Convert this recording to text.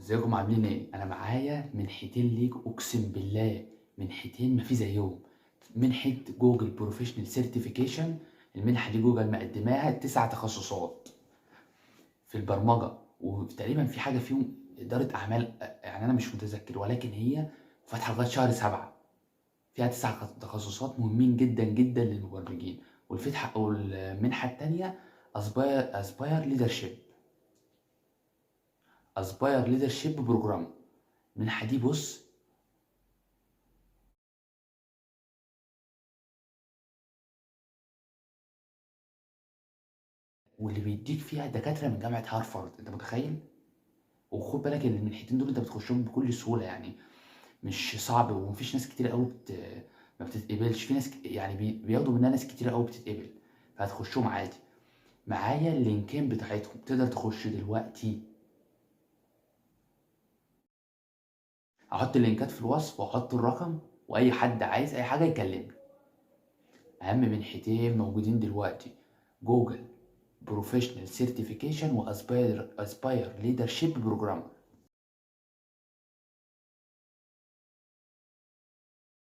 ازيكم عاملين ايه؟ انا معايا منحتين ليك، اقسم بالله منحتين ما في زيهم. منحة Google Professional Certification، المنحة دي جوجل مقدماها 9 تخصصات في البرمجة، وتقريبا في حاجة فيهم إدارة أعمال، يعني أنا مش متذكر، ولكن هي فاتحة لغاية شهر 7، فيها 9 تخصصات مهمين جدا جدا للمبرمجين. والفتحة والمنحة التانية Aspire Leadership Program. المنحة دي بص واللي بيديك فيها دكاترة من جامعة هارفارد، انت متخيل؟ وخد بالك ان المنحتين دول انت بتخشهم بكل سهولة، يعني مش صعب، ومفيش ناس كتير قوي ما بتتقبلش، في ناس يعني بياخدوا منها ناس كتير قوي بتتقبل، فهتخشهم عادي. معايا اللينكين بتاعتهم، تقدر تخش دلوقتي. هحط اللينكات في الوصف واحط الرقم، واي حد عايز اي حاجة يكلمني. اهم منحتين موجودين دلوقتي، Google Professional Certification و Aspire Leadership Program.